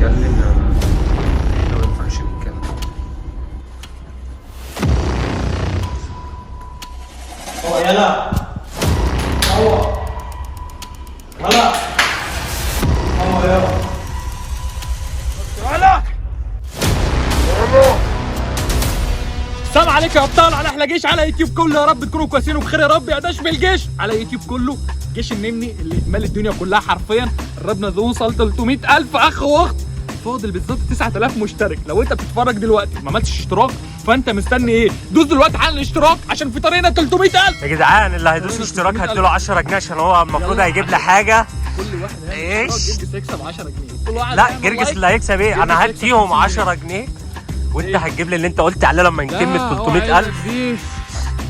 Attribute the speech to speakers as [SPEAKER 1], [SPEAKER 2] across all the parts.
[SPEAKER 1] نتكلم، احنا ما ينفعش نتكلم.
[SPEAKER 2] يلا هو هلا هو يلا
[SPEAKER 3] هلا. السلام عليكم يا ابطال، على احلى جيش على يوتيوب كله. يا رب تكونوا كويسين وبخير يا رب. يا داش بالجيش على يوتيوب كله، جيش النمني اللي مال الدنيا كلها حرفيا. قربنا نوصل 300,000 اخ واخت، فاضل بالظبط 9000 مشترك. لو انت بتتفرج دلوقتي ما عملتش اشتراك فانت مستني ايه؟ دوس دلوقتي على الاشتراك عشان في طريقنا 300,000.
[SPEAKER 4] يا جدعان اللي هيدوس اشتراك هديله 10 جنيه عشان هو المفروض هيجيب لي حاجة.
[SPEAKER 3] كل واحد هيعمل
[SPEAKER 4] ايش؟
[SPEAKER 3] اشتراك جرجس هيكسب 10 جنيه. كل واحد
[SPEAKER 4] لا
[SPEAKER 3] هيعمل
[SPEAKER 4] جرجس
[SPEAKER 3] like.
[SPEAKER 4] اللي هيكسب ايه؟ انا
[SPEAKER 3] جرجس هيكسب
[SPEAKER 4] هديهم
[SPEAKER 3] 50 جنيه.
[SPEAKER 4] 10 جنيه وانت هتجيب لي اللي انت قلت عليه لما نتم
[SPEAKER 3] لا،
[SPEAKER 4] ال
[SPEAKER 3] هو
[SPEAKER 4] 300,000.
[SPEAKER 3] عايز دي.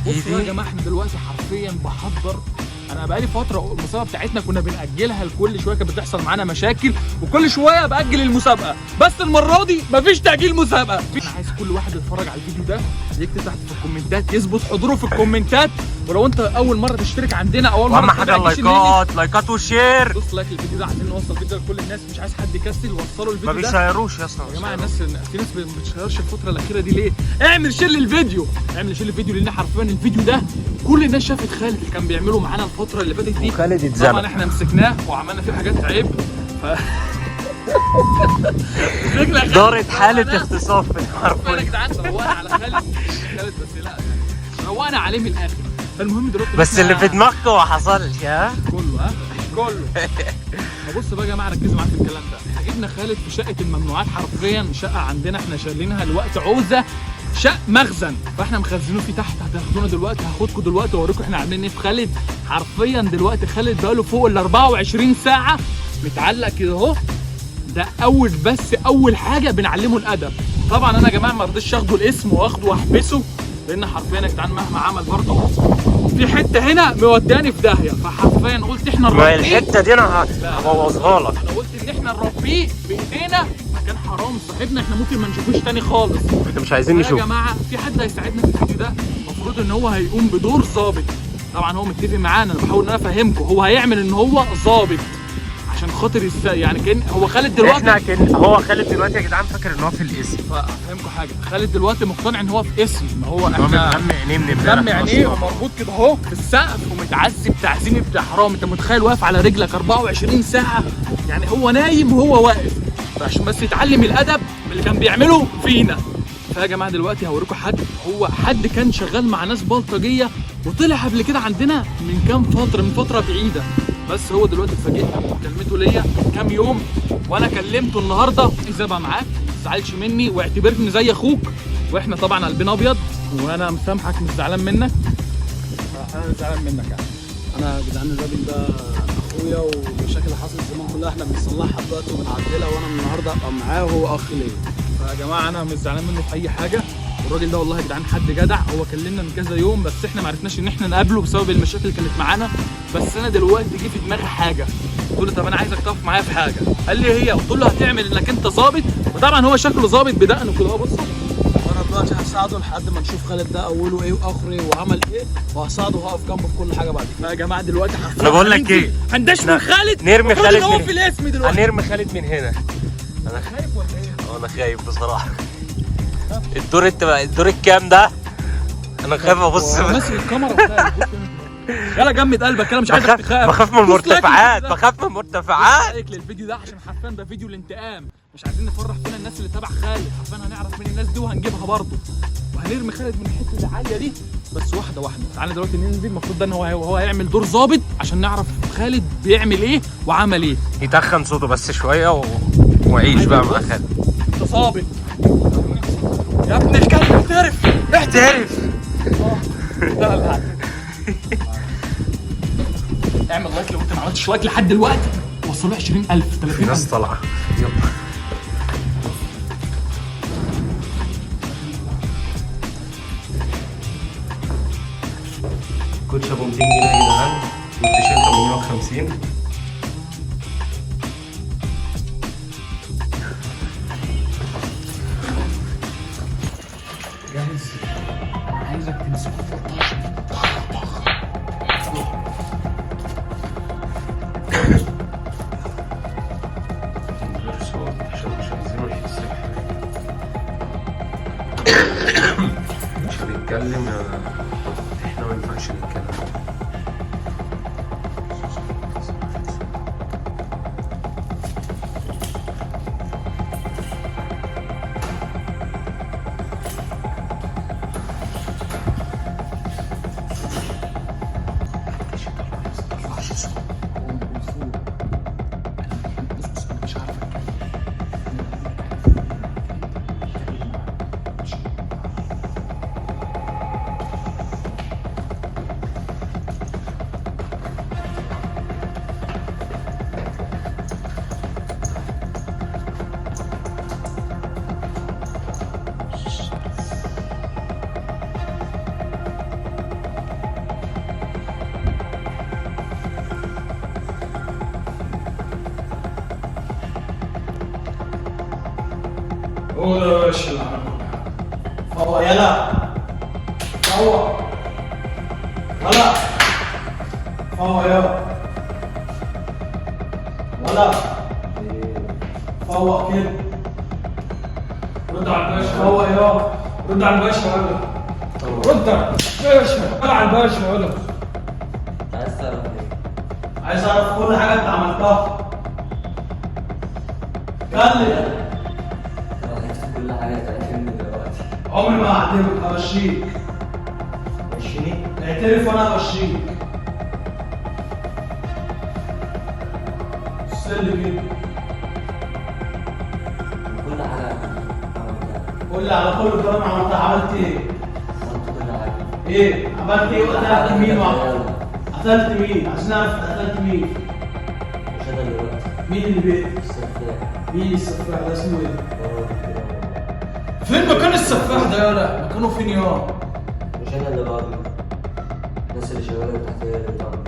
[SPEAKER 3] بصوا يا
[SPEAKER 4] دي.
[SPEAKER 3] جماعة، احنا دلوقتي حرفيا بحضر. انا بقالي فترة المسابقة بتاعتنا كنا بنأجلها، لكل شوية كانت بتحصل معانا مشاكل وكل شوية باجل المسابقة، بس المرة دي مفيش تأجيل مسابقة. انا عايز كل واحد يتفرج على الفيديو ده يكتب تحت في الكومنتات، يثبت حضوره في الكومنتات. ولو انت اول مرة تشترك عندنا او اول مرة
[SPEAKER 4] واهم حاجة
[SPEAKER 3] تتابع جيش النمني،
[SPEAKER 4] اللايكات، لايكات و share.
[SPEAKER 3] دوس like للفيديو ده عشان نوصل الفيديو ده لكل الناس. مش عايز حد يكسل، وصلوا
[SPEAKER 4] ما
[SPEAKER 3] الفيديو ده.
[SPEAKER 4] بيشيروش يا اسطى.
[SPEAKER 3] يا جماعة الناس، في ناس ما بتشيرش الفترة الاخيرة دي ليه؟ اعمل share للفيديو، اعمل share للفيديو، لان حرفيا الفيديو ده كل الناس شافت خالد اللي كان بيعمله معانا الفترة اللي فاتت دي.
[SPEAKER 4] وخالد اتزنق.
[SPEAKER 3] طبعا احنا مسكناه وعملنا فيه حاجات عيب. ف مسكنا خالد.
[SPEAKER 4] دارت حاله
[SPEAKER 3] روقنا.
[SPEAKER 4] اغتصاب
[SPEAKER 3] حرفيا يا
[SPEAKER 4] حرفيا.
[SPEAKER 3] جدعان روقنا على خالد، خالد بس لا يعني روقنا عليه من الاخر. فالمهم دلوقتي
[SPEAKER 4] بس اللي في
[SPEAKER 3] احنا-
[SPEAKER 4] دماغكم ما حصلش. ها
[SPEAKER 3] كله، ها كله. فبص بقى يا جماعة، ركزوا معايا في الكلام ده. احنا جبنا خالد في شقه الممنوعات، حرفيا شقه عندنا احنا شارينها لوقت عوزه، شق مخزن، فاحنا مخزنينه فيه تحت. هتاخدونا دلوقتي، هاخدكم دلوقتي واوريكم احنا عاملين ايه في خالد. حرفيا دلوقتي خالد بقاله فوق ال 24 ساعة متعلق كده اهو. ده اول بس اول حاجة بنعلمه الادب. طبعا انا يا جماعة ما رضيتش اخده الاسم واخده واحبسه، لان حرفيا يا جدعان مهما عمل برضه في حتة هنا موداني في داهية. فحرفيا قلت احنا
[SPEAKER 4] ما
[SPEAKER 3] نربيه.
[SPEAKER 4] الحتة دي انا هبوظها لك.
[SPEAKER 3] انا قلت ان احنا نربيه بايدينا، كان حرام صاحبنا احنا ممكن ما نشوفوش تاني خالص.
[SPEAKER 4] احنا مش عايزين
[SPEAKER 3] يا
[SPEAKER 4] نشوف.
[SPEAKER 3] جماعة في حد هيساعدنا في الفيديو ده، المفروض ان هو هيقوم بدور ظابط. طبعا هو متفق معانا، انا بحاول ان انا افهمكم. هو هيعمل ان هو ظابط عشان خاطر يعني كان هو خالد دلوقتي
[SPEAKER 4] احنا كان هو خالد دلوقتي يا جدعان فاكر ان هو في الاسم.
[SPEAKER 3] فافهمكم حاجة، خالد دلوقتي مقتنع ان هو في اسم، ما هو
[SPEAKER 4] هو
[SPEAKER 3] احنا
[SPEAKER 4] مغمى عينيه من امبارح
[SPEAKER 3] دم عينيه
[SPEAKER 4] أصلاً.
[SPEAKER 3] ومربوط كده اهو في السقف ومتعذب تعذيب ابن حرام. انت متخيل واقف على رجلك 24 ساعة؟ يعني هو نايم وهو واقف عشان بس يتعلم الادب اللي كان بيعمله فينا. فيا جماعة دلوقتي هوريكم حد، هو حد كان شغال مع ناس بلطجيه وطلع قبل كده عندنا من كام فترة، من فترة بعيدة، بس هو دلوقتي اتفاجئت بمكالمته ليا من كام يوم، وانا كلمته النهارده. اذا بقى معاك ما تزعلش مني واعتبرني زي اخوك، واحنا طبعا قلبنا ابيض، وانا مسامحك مش زعلان منك. انا مش زعلان منك يعني.
[SPEAKER 2] انا يا جدعان الراجل ده اخويا، والمشاكل اللي حصلت زمان كلها احنا بنصلحها دلوقتي وبنعدلها، وانا من النهارده ابقى معاه وهو اخ ليا.
[SPEAKER 3] فيا جماعة انا مش زعلان منه في اي حاجة، والراجل ده والله يا جدعان حد جدع. هو كلمنا من كذا يوم بس احنا ما عرفناش ان احنا نقابله بسبب المشاكل اللي كانت معانا. بس انا دلوقتي جه في دماغي حاجة، قلت له طب انا عايزك تقف معايا في حاجة. قال لي هي، قلت له هتعمل انك انت ظابط، وطبعا هو شكله ظابط بدقنه كده اهو. بصوا
[SPEAKER 2] وانا دلوقتي هساعده لحد ما نشوف خالد ده اوله ايه واخره ايه وعمل ايه، وهساعده وهقف جنبه في كل حاجة بعد كده.
[SPEAKER 3] يا جماعة دلوقتي حرفيا
[SPEAKER 4] انا بقول لك ايه،
[SPEAKER 3] هندش من خالد،
[SPEAKER 4] نرمي
[SPEAKER 3] المفروض
[SPEAKER 4] خالد
[SPEAKER 3] إن هو
[SPEAKER 4] من
[SPEAKER 3] في الاسم دلوقتي.
[SPEAKER 4] هنرمي خالد من هنا. انا
[SPEAKER 3] خايف ولا ايه؟
[SPEAKER 4] انا خايف بصراحة. الدور انت بقى الدور الكام ده؟ انا خايف ابص.
[SPEAKER 3] ماسك الكاميرا وخايف. يلا جمد قلبك، انا مش عايزك
[SPEAKER 4] بخاف
[SPEAKER 3] تخاف.
[SPEAKER 4] بخاف من
[SPEAKER 3] دوس like
[SPEAKER 4] المرتفعات،
[SPEAKER 3] للفيديو ده.
[SPEAKER 4] بخاف من المرتفعات.
[SPEAKER 3] like للفيديو ده عشان حرفيا ده فيديو الانتقام، مش عايزين نفرح فينا الناس اللي تبع خالد. حرفيا هنعرف مين الناس دي وهنجيبها برضه، وهنرمي خالد من الحتة العالية دي، بس واحدة واحدة. تعالى دلوقتي ننزل. المفروض ده ان هو هيعمل دور ظابط عشان نعرف خالد بيعمل ايه وعمل ايه.
[SPEAKER 4] يتخن صوته بس شوية وعيش بقى مع خالد.
[SPEAKER 3] انت ظابط يا ابن الكلب، اعترف
[SPEAKER 4] احترف.
[SPEAKER 3] لا لا، اعمل like لو انت ما عملتش like لحد دلوقتي. وصلوا 20000
[SPEAKER 4] في ناس
[SPEAKER 3] 30000.
[SPEAKER 4] طالعه، يلا. كوتش ابو 200 جنيه يا جدعان، والتيشيرت ابو 150.
[SPEAKER 3] جاهز؟ انا عايزك تمسكه طخ طخ طخ.
[SPEAKER 4] من غير صوت.
[SPEAKER 1] عشان مش عايزينه يحس بحاجة. مش هنتكلم، احنا ما ينفعش نتكلم.
[SPEAKER 3] بص انا مش عارف اتكلم. هو ده يا باشا اللي عمل كل حاجة.
[SPEAKER 2] فوق يلا، فوق ولا فوق يلا، ولا فوق كده.
[SPEAKER 3] رد على الباشا.
[SPEAKER 2] فوق يلا.
[SPEAKER 3] رد على الباشا ولا رد على الباشا ولا على الباشا ولا.
[SPEAKER 4] عايز تعرف ايه؟
[SPEAKER 2] عايز اعرف كل حاجة انت عملتها. اتكلم.
[SPEAKER 4] عرفت كل حاجة تعرفني دلوقتي.
[SPEAKER 2] عمري ما هعدمك، همشيك.
[SPEAKER 4] مشيني؟
[SPEAKER 2] اعترف وانا همشيك. السل كده.
[SPEAKER 4] كل حاجة عملتها.
[SPEAKER 2] قول لي على كل الجرائم عملتها، عملت ايه؟
[SPEAKER 4] عملت كل حاجة.
[SPEAKER 2] ايه؟ عملت ايه؟ وقتلت مين؟ قتلت مين؟ عايزين نعرف قتلت مين؟
[SPEAKER 4] مش انا دلوقتي.
[SPEAKER 2] مين اللي بيقتل؟
[SPEAKER 4] السفاح.
[SPEAKER 2] مين السفاح ده؟ اسمه ايه؟
[SPEAKER 3] فين مكان السفاح ده يالا؟ مكانه فين يا؟
[SPEAKER 4] مش انا اللي بعمل، الناس اللي شغالة تحت هي اللي بتعمل،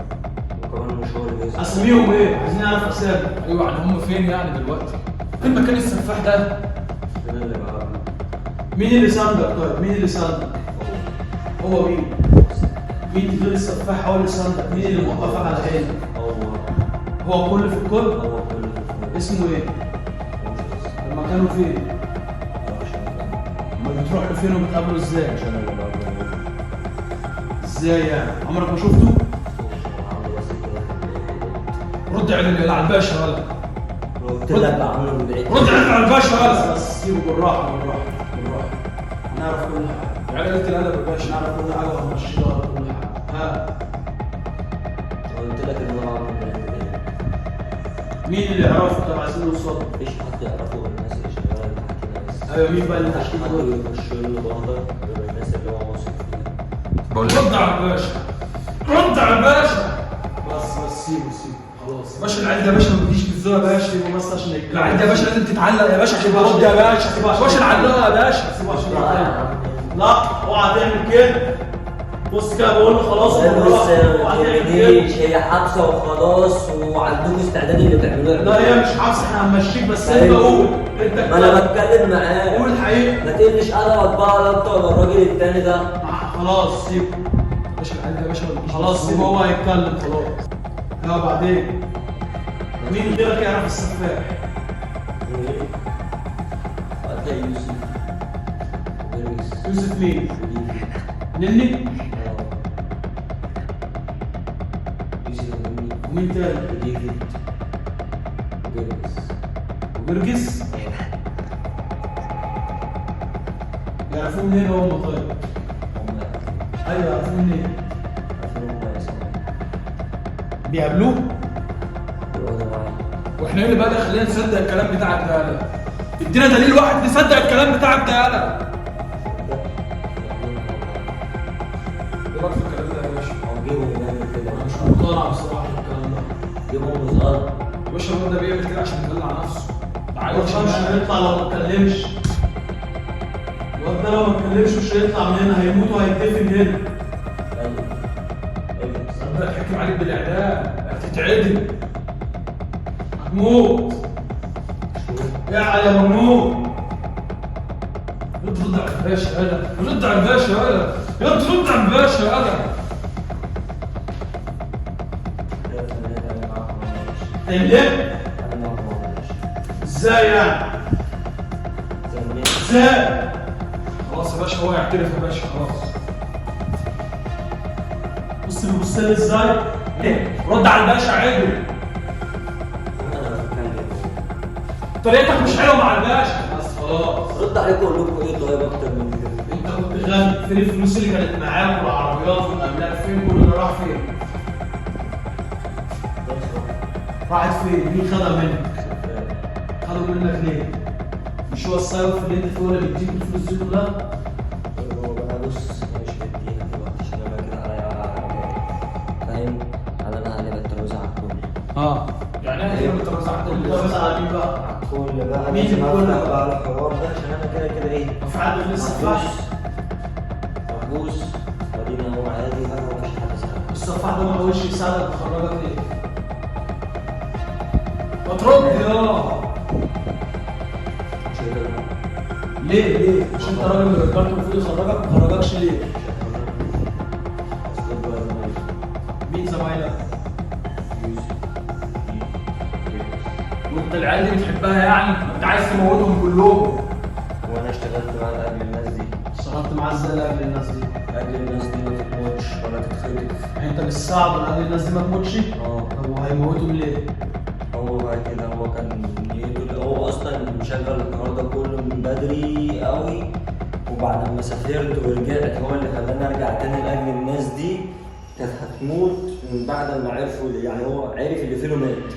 [SPEAKER 4] وكمان مش هو اللي بيظهر.
[SPEAKER 2] اسميهم ايه؟ عايزين نعرف اسامي.
[SPEAKER 3] ايوه يعني هم فين يعني دلوقتي؟ فين مكان السفاح ده؟
[SPEAKER 4] انا اللي بعمل.
[SPEAKER 2] مين اللي ساندك طيب؟ مين اللي ساندك؟ هو مين؟ مين غير السفاح هو اللي ساندك؟ مين اللي موقفك على عينك؟
[SPEAKER 4] هو
[SPEAKER 2] هو كل في الكل؟
[SPEAKER 4] هو كل اللي
[SPEAKER 2] اسمه ايه؟ مكانه فين؟ امال بتروح له فين وبتقابله ازاي؟
[SPEAKER 4] مش انا اللي بعمل.
[SPEAKER 2] ازاي يعني؟ عمرك ما شفته؟
[SPEAKER 3] رد على الباشا ولا.
[SPEAKER 4] قلت لك بعمله من بعيد.
[SPEAKER 3] رد على الباشا ولا.
[SPEAKER 2] بس سيبه بالراحة بالراحة بالراحة. هنعرف كل حاجة.
[SPEAKER 3] يعني قلت الادب يا باشا.
[SPEAKER 2] نعرف كل حاجة وهنمشي له على كل حاجة. ها
[SPEAKER 4] قلت لك ان انا بعمله من بعيد.
[SPEAKER 2] مين اللي يعرفه؟ طب عايزين نوصل له.
[SPEAKER 4] مفيش حد يعرفه غير الناس اللي شغالة تحت بس.
[SPEAKER 2] ايوه مين بقى اللي
[SPEAKER 4] مفيش
[SPEAKER 2] تحت
[SPEAKER 4] حد
[SPEAKER 2] دول؟
[SPEAKER 4] يخش له برضه غير الناس اللي هو واثق فيها.
[SPEAKER 1] بقول لك
[SPEAKER 3] رد على الباشا. رد على الباشا.
[SPEAKER 2] بس بس سيبه سيبه خلاص.
[SPEAKER 3] باشا العيال ده يا باشا ما بتجيش بالزور يا باشا.
[SPEAKER 2] سيبه بس عشان يتكلم.
[SPEAKER 3] العيال ده يا باشا لازم تتعلق يا باشا عشان ترد يا باشا. باشا العلقة يا باشا.
[SPEAKER 2] سيبه عشان يتكلم. لا اوعى تعمل كده. بص كده بقول له خلاص
[SPEAKER 4] بص
[SPEAKER 2] بالراحة.
[SPEAKER 4] ما
[SPEAKER 2] اوعى تعمل كده.
[SPEAKER 4] تهمنيش، هي حبسه وخلاص وعندكم استعداد اللي تعملوه.
[SPEAKER 2] لا هي مش حبس، احنا هنمشيك بس انت قول. انت
[SPEAKER 4] ما انا بتكلم معاك.
[SPEAKER 2] قول الحقيقة.
[SPEAKER 4] ما تقلش ادبك بقى لا انت ولا الراجل التاني ده.
[SPEAKER 2] خلاص سيبه.
[SPEAKER 3] باشا العيال ده يا باشا ما بتجيش
[SPEAKER 2] خلاص
[SPEAKER 3] بالزور.
[SPEAKER 2] سيبه هو هيتكلم خلاص. لا وبعدين مين غيرك يعرف السفاح؟
[SPEAKER 4] هتلاقي يوسف ودرويس
[SPEAKER 2] يوسف مين؟
[SPEAKER 4] وديفيد.
[SPEAKER 2] نني؟
[SPEAKER 4] يوسف ونني
[SPEAKER 2] ومين تاني؟
[SPEAKER 4] وديفيد وجرجس.
[SPEAKER 2] وجرجس؟ يعرفوه منين هم طيب؟
[SPEAKER 4] هم
[SPEAKER 2] ايوه يعرفوه منين؟
[SPEAKER 4] عارفين هم يسمعوا.
[SPEAKER 2] بيقابلوه؟
[SPEAKER 4] بيقعدوا معايا.
[SPEAKER 3] واحنا ايه اللي بقى اللي خلينا نصدق الكلام بتاعك ده يالا؟ ادينا دليل واحد نصدق الكلام بتاعك ده يالا. ايه رايك في الكلام ده يا باشا؟
[SPEAKER 4] هو جيبهم دايما كده.
[SPEAKER 2] انا مش مقتنع بصراحة بالكلام ده.
[SPEAKER 4] جيبهم وزار.
[SPEAKER 3] يا باشا الواد ده بيعمل كده عشان يدلع نفسه. ده عيل
[SPEAKER 2] الواد ده مش
[SPEAKER 3] شمال.
[SPEAKER 2] هيطلع لو ما اتكلمش. الواد ده لو ما اتكلمش مش هيطلع من هنا، هيموت وهيتدفن هنا.
[SPEAKER 4] يلا البس.
[SPEAKER 3] ربنا يحكم عليك بالاعدام، هتتعدم. هتموت. يا يا مجنون. رد على الباشا يالا، رد على الباشا يالا، يا رد على الباشا يالا.
[SPEAKER 2] تعمل ايه؟
[SPEAKER 4] انا معاكم ما بعملش.
[SPEAKER 2] ازاي يعني؟
[SPEAKER 5] اتذنبت.
[SPEAKER 2] ازاي؟
[SPEAKER 3] خلاص يا باشا هو يعترف يا باشا خلاص.
[SPEAKER 2] بص بيبص لي ازاي؟
[SPEAKER 3] ايه؟ رد على الباشا عدل.
[SPEAKER 5] انا بتكلم.
[SPEAKER 3] طريقتك مش حلوة مع الباشا.
[SPEAKER 2] بس خلاص.
[SPEAKER 5] رد عليكم اقول لكم ايه طيب اكتر من كده؟
[SPEAKER 2] انت كنت غني، فين الفلوس اللي كانت معاك والعربيات والاملاك؟ فين كل ده راح فين؟ راحت فين؟ مين خدها منك؟ خدوا منك ليه؟ مش هو السبب في اللي انت فيه ولا بيديك الفلوس دي كلها؟
[SPEAKER 5] هو بقى بص انا مش مديها دلوقتي عشان انا كده عليا فاهم؟ على انا هقلب الترابيزة على الكل.
[SPEAKER 2] اه
[SPEAKER 3] يعني ايه هتقلب الترابيزة على الكل؟
[SPEAKER 2] الترابيزة على مين بقى؟
[SPEAKER 5] على الكل بقى.
[SPEAKER 2] مين
[SPEAKER 5] لازم
[SPEAKER 2] الكل
[SPEAKER 5] افتح
[SPEAKER 2] بقى؟
[SPEAKER 5] بقى الحوار ده عشان انا كده كده ايه؟
[SPEAKER 2] في حد غير السفاح؟
[SPEAKER 5] محبوس وادينا اهو عادي بقى ومفيش حد سأل.
[SPEAKER 2] السفاح ده ما حاولش يساعدك وخرجك ليه؟
[SPEAKER 3] ما ترد يا
[SPEAKER 5] مش هقدر.
[SPEAKER 2] ليه ليه؟ مش انت راجل من رجالته المفروض يخرجك؟ ما خرجكش ليه؟
[SPEAKER 5] مش هقدر. اصل بقى زمايلي.
[SPEAKER 2] مين زمايلك؟
[SPEAKER 5] يوسف.
[SPEAKER 3] وانت العيال دي بتحبها يعني؟ ما انت عايز تموتهم كلهم.
[SPEAKER 5] وانا اشتغلت معاه قبل الناس دي.
[SPEAKER 2] اشتغلت معاه ازاي قبل الناس دي؟
[SPEAKER 5] قبل الناس دي ما تموتش ولا تتخطف.
[SPEAKER 2] يعني انت بتساعده قبل الناس دي ما تموتش؟
[SPEAKER 5] اه.
[SPEAKER 2] طب وهيموتهم ليه؟
[SPEAKER 5] هو بقى كده هو كان نيته هو اصلا مشغل الحوار ده كله من بدري قوي، وبعد ما سافرت ورجعت هو اللي خلاني ارجع تاني لاجل الناس دي كانت هتموت من بعد ما عرفوا، يعني هو عرف اللي فيلو مات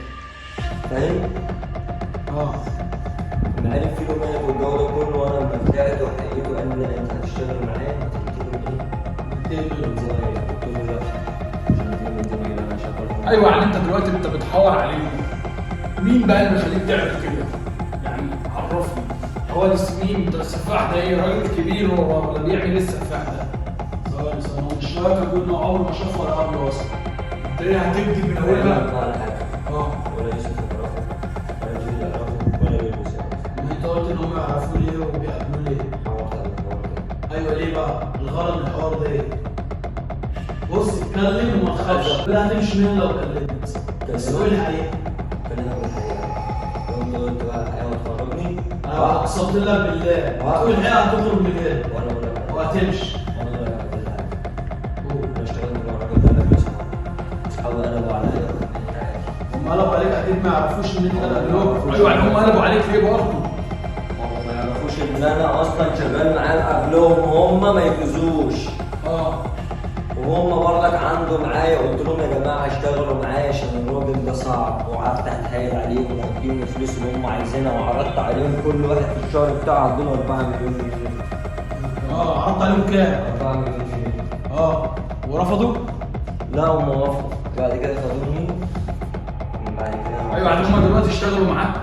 [SPEAKER 5] فاهم؟
[SPEAKER 2] اه
[SPEAKER 5] لما عرف فيلو مات والجو ده كله، وانا لما رجعت وحقيته قال لي لا انت هتشتغل معايا هتنتقم ايه؟ من زمايلك. قلت له لا مش هنتقم من زمايلي انا شغال.
[SPEAKER 3] ايوه يعني انت دلوقتي انت بتحور عليهم. مين بقى اللي بيخليك تعمل كده؟ يعني عرفني. هو مين ده السفاح ده؟ ايه راجل كبير هو ولا بيعمل ايه السفاح ده؟
[SPEAKER 2] ثواني ثواني، هو مش رايك يقول انه عمره ما شاف ولا قابله اصلا.
[SPEAKER 3] انت ايه هتكذب من
[SPEAKER 5] ولا
[SPEAKER 3] اولها؟
[SPEAKER 5] ولا حاجة.
[SPEAKER 3] اه
[SPEAKER 5] ولا يوسف يعرفه ولا جيل يعرفه ولا بيلبس يعرفه.
[SPEAKER 2] ما انت قلت ان هم يعرفوه ليه وبيقابلوه ليه؟
[SPEAKER 5] حاولت على الحوار ده.
[SPEAKER 2] ايوه ليه بقى؟ الغرض من الحوار ده ايه؟ بص اتكلم وما تخافش، لا هتمشي منه لو اتكلمت. بس قول الحقيقة.
[SPEAKER 5] كلمك بالحقيقة. لو انت قلت بقى الحقيقة وتخرجني
[SPEAKER 2] انا اقسمت لك بالله هتقول الحقيقة هتخرج من هنا
[SPEAKER 5] وانا اقول لك
[SPEAKER 2] وهتمشي.
[SPEAKER 5] وانا اقول لك على كل حاجة.
[SPEAKER 2] قول.
[SPEAKER 5] انا اشتغلت مع الراجل ده قبل اصحابي. اصحابي قلبوا عليا انت عادي.
[SPEAKER 2] هم قلبوا عليك اكيد ما يعرفوش ان انت قبلهم.
[SPEAKER 3] ايوه يعني هم قلبوا عليك ليه برضه؟
[SPEAKER 5] هم ما يعرفوش ان انا اصلا شغال معاه قبلهم، هم ما يجوزوش.
[SPEAKER 3] اه
[SPEAKER 5] وهم برضك عنده معايا، قلت لهم يا جماعة اشتغلوا معايا عشان الراجل ده صعب، وقعدت اتحايل عليهم واديهم الفلوس اللي هم عايزينها، وعرضت عليهم كل واحد في الشهر بتاعه اديله 4 مليون جنيه.
[SPEAKER 2] اه عرضت عليهم كام؟
[SPEAKER 5] 4 مليون جنيه.
[SPEAKER 2] اه ورفضوا؟
[SPEAKER 5] لا هم وافقوا، بعد كده خدوني. بعد كده
[SPEAKER 3] ايوه يعني هم دلوقتي اشتغلوا معاك.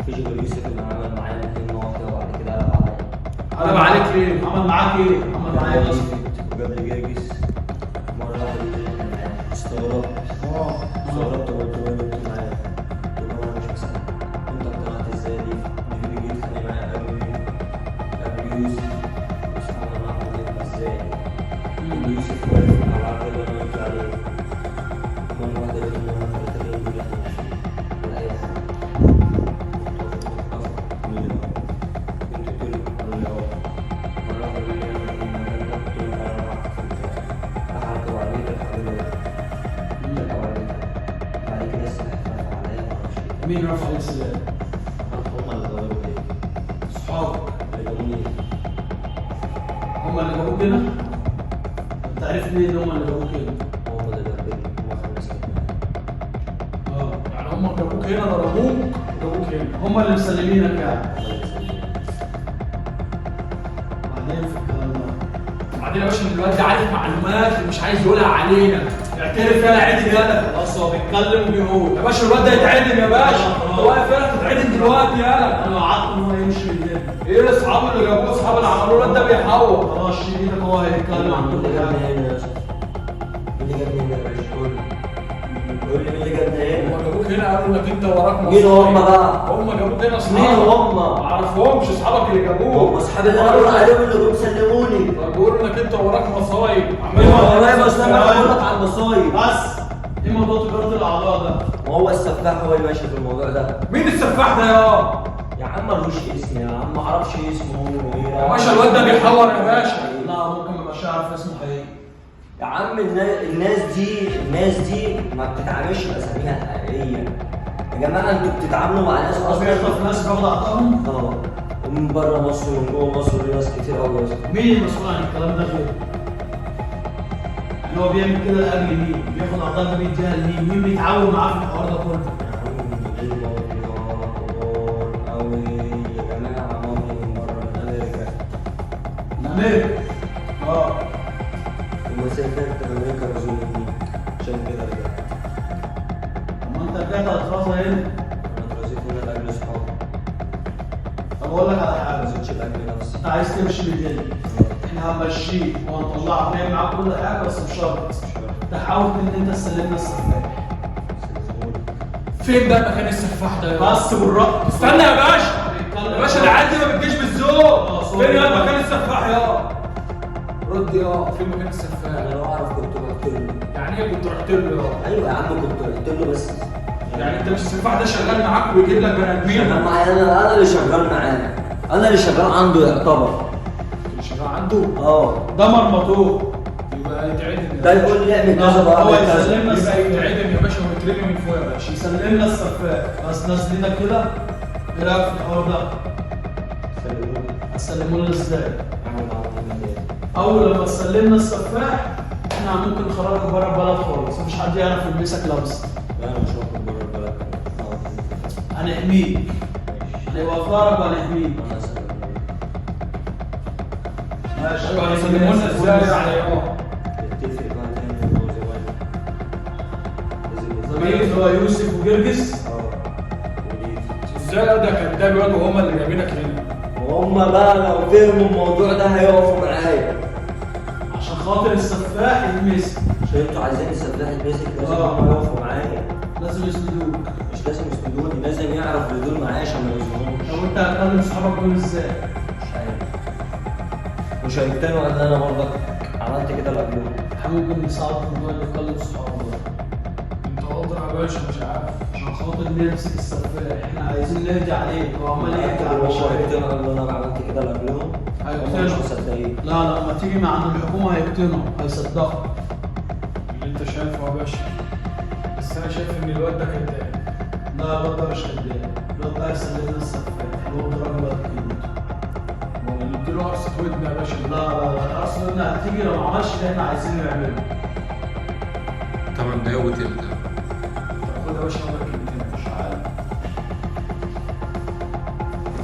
[SPEAKER 5] مفيش غير يوسف اللي عمل معايا كلمة واحدة وبعد كده قلب عليا.
[SPEAKER 3] قلب عليك ليه؟
[SPEAKER 2] عمل معاك ايه؟ عمل معايا ايه اصلا؟
[SPEAKER 5] وجاب لي جرجس مرة واحدة اللي احنا معاه. استغربت.
[SPEAKER 2] اه
[SPEAKER 5] استغربت وقلت له انت معايا. قلت له انا مش مصدق. انت اقتنعت ازاي دي؟ دي اللي جيت اتخانق معايا قبل قبل يوسف. سبحان الله عملت ازاي؟ يوسف واقف على العرض اللي انا قلت عليه. مرة واحدة لقيت ان انا ثلاثة جايين دول احنا ماشيين ولا أي حاجة. كنت قلت له قالوا لي اه. مرة واحدة قالوا لي انا من المكان ده، قلت لهم انا راح راح اركب عربيتي، راح قالوا لي اركب عربيتك. بعد كده السلاح اترفع عليا معرفش ايه.
[SPEAKER 2] مين رفع عليك السلاح؟
[SPEAKER 5] هم اللي غيروا فيا.
[SPEAKER 2] صحابك
[SPEAKER 5] اللي جابوني.
[SPEAKER 2] هم اللي جابوك هنا؟ انت عرفت منين ان هم اللي جابوك هنا؟
[SPEAKER 5] هم اللي ضربوني، هم 5 كانوا معايا.
[SPEAKER 2] اه
[SPEAKER 3] يعني هم جابوك هنا ضربوك وجابوك هنا.
[SPEAKER 2] هم اللي مسلمينك يعني.
[SPEAKER 5] هم اللي سلموني.
[SPEAKER 2] بعدين في الكلام ده
[SPEAKER 3] بعدين يا باشا الواد ده عارف معلومات ومش عايز يقولها علينا. اعترف يالا عدل يالا.
[SPEAKER 2] خلاص هو بيتكلم وبيقول.
[SPEAKER 3] يا باشا الواد ده يتعدم يا باشا. انت واقف هنا تتعدم دلوقتي يالا.
[SPEAKER 2] انا وعدت ان هو يمشي من هنا.
[SPEAKER 3] ايه اصحابه اللي جابوه؟ اصحابه اللي عملوه الواد ده بيحور.
[SPEAKER 2] خلاص شيل ايدك هو هيتكلم عن
[SPEAKER 5] مين
[SPEAKER 2] كل
[SPEAKER 5] اللي جابني
[SPEAKER 2] حاجة.
[SPEAKER 5] هنا يا اسطى؟ مين اللي جابني هنا يا باشا؟ قول لي. قول لي مين اللي جابني هنا؟
[SPEAKER 3] هم جابوك هنا قالوا انك انت وراك
[SPEAKER 5] مين
[SPEAKER 3] مصايب.
[SPEAKER 5] هم بقى؟
[SPEAKER 3] هم جابوك هنا اصحابك.
[SPEAKER 5] مين هم؟
[SPEAKER 3] ما اعرفهمش اصحابك اللي جابوك.
[SPEAKER 5] هم اصحابي اللي انا بقول عليهم اللي جم سلموني.
[SPEAKER 3] بيقولوا انك انت وراك مصايب.
[SPEAKER 5] والله بس انا بقول لك على المصايب.
[SPEAKER 2] بس ايه موضوع تجارة الاعضاء ده؟
[SPEAKER 5] ما هو السفاح هو اللي ماشي في الموضوع ده.
[SPEAKER 3] مين السفاح ده يا؟
[SPEAKER 5] يا يا عم ملوش اسم يا عم، ما اعرفش اسمه هو ايه
[SPEAKER 3] يا باشا الواد ده بيحور يا باشا.
[SPEAKER 2] لا ممكن ما يبقاش يعرف اسمه حقيقي.
[SPEAKER 5] يا عم الناس دي ما بتتعاملش باساميها الحقيقية. يا جماعة انتوا بتتعاملوا مع ناس اصلا
[SPEAKER 2] بيخطف ناس بياخد عطاهم.
[SPEAKER 5] اه، ومن بره مصر ومن جوه مصر، وليه ناس كتير قوي اصلا.
[SPEAKER 2] مين المسؤول عن الكلام ده غيره؟ اللي هو بيعمل كده لاجل مين؟ بياخد اعضاء ده بيديها لمين؟ مين بيتعاون معاه في الحوار ده كله؟
[SPEAKER 5] يا عم دول مافيا كبار قوي يا جماعة، مافيا من بره، من امريكا.
[SPEAKER 2] من امريكا؟ اه.
[SPEAKER 5] وما سافرت امريكا رزقني عشان كده رجعت.
[SPEAKER 2] طب ما انت رجعت هتترازى هنا.
[SPEAKER 5] انا اترازيت هنا لاجل صحابي.
[SPEAKER 2] طب اقول لك على حاجة.
[SPEAKER 5] ما اترازيتش لاجل نفسي.
[SPEAKER 2] انت عايز تمشي من هنا، احنا هنمشيك وهنطلعك نعمل معاك كل حاجة، بس بشرط تحاول ان انت تسلمنا السفاح.
[SPEAKER 3] فين بقى مكان السفاح ده؟
[SPEAKER 2] بس بالرأي.
[SPEAKER 3] استنى يا باشا، يا باشا العيال دي ما بتجيش بالذوق. فين يا مكان السفاح يا؟ رد يا، فين مكان السفاح؟
[SPEAKER 5] انا لو اعرف كنت رحت له.
[SPEAKER 3] يعني ايه كنت رحت له يا؟
[SPEAKER 5] ايوه يا عم كنت رحت له، بس
[SPEAKER 3] يعني انت مش السفاح ده شغال معاك ويجيب لك بني ادمين؟
[SPEAKER 5] شغال معايا، انا اللي شغال معاه، انا اللي شغال عنده يعتبر.
[SPEAKER 3] اللي شغال عنده؟
[SPEAKER 5] اه.
[SPEAKER 2] ده مرمطوه.
[SPEAKER 3] يبقى يتعدم.
[SPEAKER 5] ده يقول لي اعمل كذا بقى،
[SPEAKER 2] هو
[SPEAKER 5] اعمل كذا.
[SPEAKER 2] يسلمنا
[SPEAKER 3] يبقى يتعدم يا باشا ويترمي من فوق يا باشا.
[SPEAKER 2] يسلمنا السفاح، بس نازلينك كده. ايه رايك في الحوار ده؟
[SPEAKER 5] سلموني.
[SPEAKER 2] هتسلموا لنا ازاي؟
[SPEAKER 5] اعمل معاهم ايه؟
[SPEAKER 2] اول لما تسلمنا السفاح احنا ممكن نخرجك بره البلد خالص، مفيش حد يعرف يلمسك لمسه.
[SPEAKER 5] لا انا مش هخرج بره البلد.
[SPEAKER 2] هنحميك. هنبقى في ظهرك وهنحميك.
[SPEAKER 5] انا هسلموني.
[SPEAKER 2] ماشي.
[SPEAKER 3] ايوه هيسلموا لنا ازاي يعني؟ اه
[SPEAKER 5] اتفق بقى تاني هو زمايلي. لازم
[SPEAKER 2] زمايلي اللي هو يوسف وجرجس.
[SPEAKER 5] اه وليد.
[SPEAKER 3] ازاي ده كداب ياض وهم اللي جايبينك هنا؟
[SPEAKER 5] وهم بقى لو فهموا الموضوع ده هيقفوا معايا.
[SPEAKER 2] عشان خاطر السفاح يتمسك.
[SPEAKER 5] عشان انتوا عايزين السفاح يتمسك لازم هم يقفوا معايا.
[SPEAKER 2] لازم يسندوك.
[SPEAKER 5] مش لازم يسندوني، لازم يعرف اللي دول معايا عشان ما يظلمهمش.
[SPEAKER 2] طب انت هتكلم صحابك دول ازاي؟
[SPEAKER 5] مش عارف. مش هيقتنعوا ان انا برضك عملت كده لقبلهم.
[SPEAKER 2] احنا ممكن نصعب موضوع اللي يكلم صحابك ده.
[SPEAKER 3] انت قادر يا باشا مش عارف.
[SPEAKER 2] عشان خاطر نمسك السفاح، احنا عايزين نهدي عليه، هو عمال يهدي على
[SPEAKER 5] هو
[SPEAKER 2] البشرية.
[SPEAKER 5] هيقتنعوا ان انا عملت كده لقبلهم؟ هم مش مصدقين.
[SPEAKER 2] لا لا، ما تيجي من عند الحكومة هيقتنعوا، هيصدقوا.
[SPEAKER 3] اللي انت شايفه يا باشا، بس انا شايف ان الواد ده كداب.
[SPEAKER 2] لا الواد ده مش كداب، الواد ده هيسلمنا السفاح، الواد ده راجل قد كلمته.
[SPEAKER 3] نديله قرصة ودن يا باشا.
[SPEAKER 2] لا لا لا، قرصة ودن هتيجي لو ما عملش اللي احنا عايزينه يعمله.
[SPEAKER 1] 8 دقايق وتلت.
[SPEAKER 3] طب خد يا باشا اقول لك كلمتين.
[SPEAKER 2] مش عارف.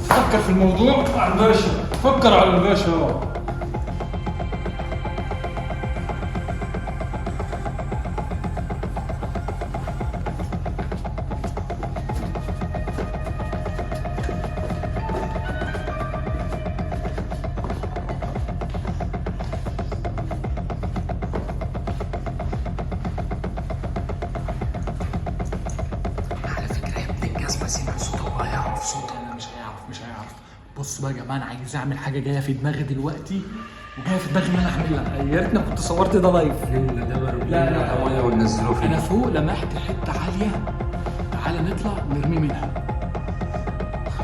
[SPEAKER 3] فكر في الموضوع على الباشا، فكر على الباشا.
[SPEAKER 4] على فكرة يا ابن الجزمة سمع صوته وهيعرف صوته.
[SPEAKER 3] لا مش هيعرف، مش هيعرف. بص بقى يا جماعة، انا عايز اعمل حاجة جاية في دماغي دلوقتي، وجاية في دماغي ان انا اعملها. يا ريتني كنت صورت ده live.
[SPEAKER 1] لا لا مية وننزله فيه.
[SPEAKER 3] انا فوق لمحت حتة عالية، تعالى نطلع نرميه منها.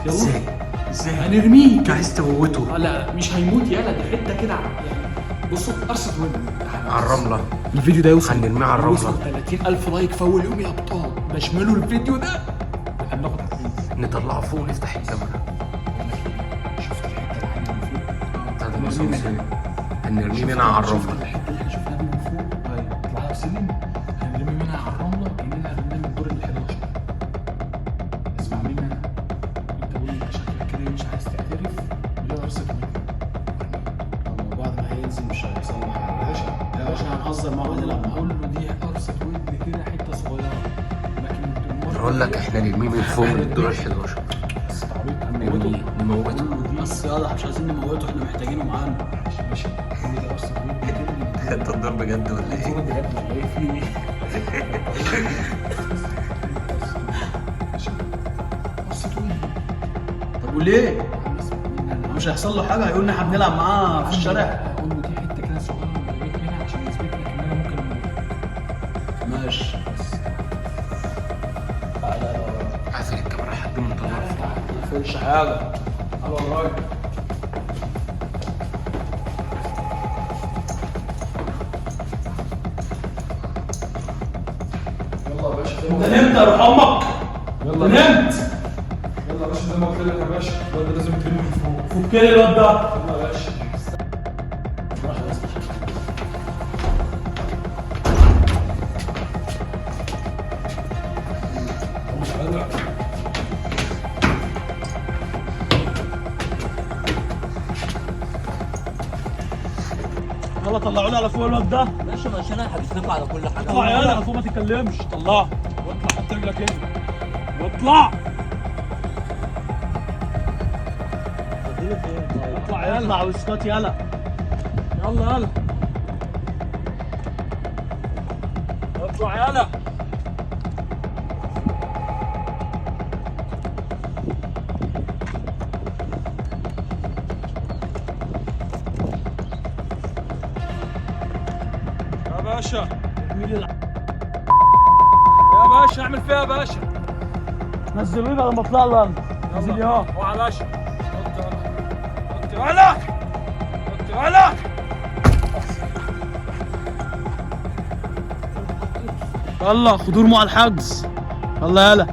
[SPEAKER 3] يلا.
[SPEAKER 1] ازاي؟ ازاي؟
[SPEAKER 3] هنرميه.
[SPEAKER 1] انت عايز تموته؟
[SPEAKER 3] لا مش هيموت يالا، دي حتة كده يعني. بصوا قرصة ودن. تعالى
[SPEAKER 1] على الرملة.
[SPEAKER 3] الفيديو ده يوصل،
[SPEAKER 1] هنرميه على الرملة.
[SPEAKER 3] يوصل 30000 like في اول يوم يا ابطال. بشملوا الفيديو ده، احنا بناخد حقنا.
[SPEAKER 1] نطلعه فوق ونفتح الكاميرا.
[SPEAKER 3] شفت الحتة العالية اللي فوق؟
[SPEAKER 1] بتاعت الاسانسير. هنرميه منها على
[SPEAKER 3] شفت
[SPEAKER 1] الرملة.
[SPEAKER 3] الحتة اللي احنا شفناها من فوق؟ ايوه طلعها بسلم، هنرمي منها على الرملة كاننا رمينا من الدور ال 11. اسمع مني انا، انت قول انت شكلك كده مش عايز تعترف، ودي قرصة ودن.
[SPEAKER 2] طب بعد ما هينزل مش هيحصل له حاجة.
[SPEAKER 3] يا باشا
[SPEAKER 2] يا باشا هنهزر معاه وهنلعب معاه.
[SPEAKER 3] قول له دي قرصة ودن كده حتة صغيرة، لكن
[SPEAKER 1] نقول لك احنا نرميه من فوق من الدور ال 11.
[SPEAKER 3] بس تعبيط هنموته.
[SPEAKER 1] نرميه نموته.
[SPEAKER 2] بس يلا مش عايزين نموته، احنا محتاجينه معانا.
[SPEAKER 3] ماشي ماشي، قول له دي قرصة ودن كده.
[SPEAKER 1] انت الدور بجد ولا ايه؟
[SPEAKER 3] الدور بجد ولا ايه؟ في ايه؟ ماشي قرصة ودن.
[SPEAKER 2] طب وليه؟ مش هيحصل له حاجة، هيقول ان احنا بنلعب معاه في الشارع.
[SPEAKER 3] اقول له دي حتة كده صغيرة مرميت منها عشان يثبت لك ان انا ممكن اموت.
[SPEAKER 2] ماشي.
[SPEAKER 3] بس
[SPEAKER 2] تعالى.
[SPEAKER 1] قافل الكاميرا لحد ما نطلعه فوق.
[SPEAKER 2] تقفلش حاجة. تعالى ورايا.
[SPEAKER 3] يلا يا باشا.
[SPEAKER 2] انت نمت يا روح امك.
[SPEAKER 3] يلا.
[SPEAKER 2] نمت.
[SPEAKER 3] يلا يا باشا، زي ما قلت لك يا باشا، الواد ده لازم يترمي من فوق.
[SPEAKER 2] فك لي الواد ده.
[SPEAKER 3] يلا يا باشا.
[SPEAKER 2] يلا طلعوا لي على فوق الواد ده.
[SPEAKER 5] ماشي ماشي، انا هحجز على كل حاجة.
[SPEAKER 2] اطلع يلا على فوق، ما تتكلمش. طلعه
[SPEAKER 3] واطلع، حط رجلك هنا.
[SPEAKER 2] واطلع. اطلع يلا، اطلع واسكت يلا.
[SPEAKER 3] يلا يلا اطلع يلا. يا باشا، يا باشا اعمل فيها يا باشا.
[SPEAKER 2] نزلوني بعد ما اطلع له انا. نزل يا
[SPEAKER 3] اوعى يا باشا. حط يلا، حط يلا، حط يلا.
[SPEAKER 2] يلا خدوا ارموا على الحجز. يلا يلا.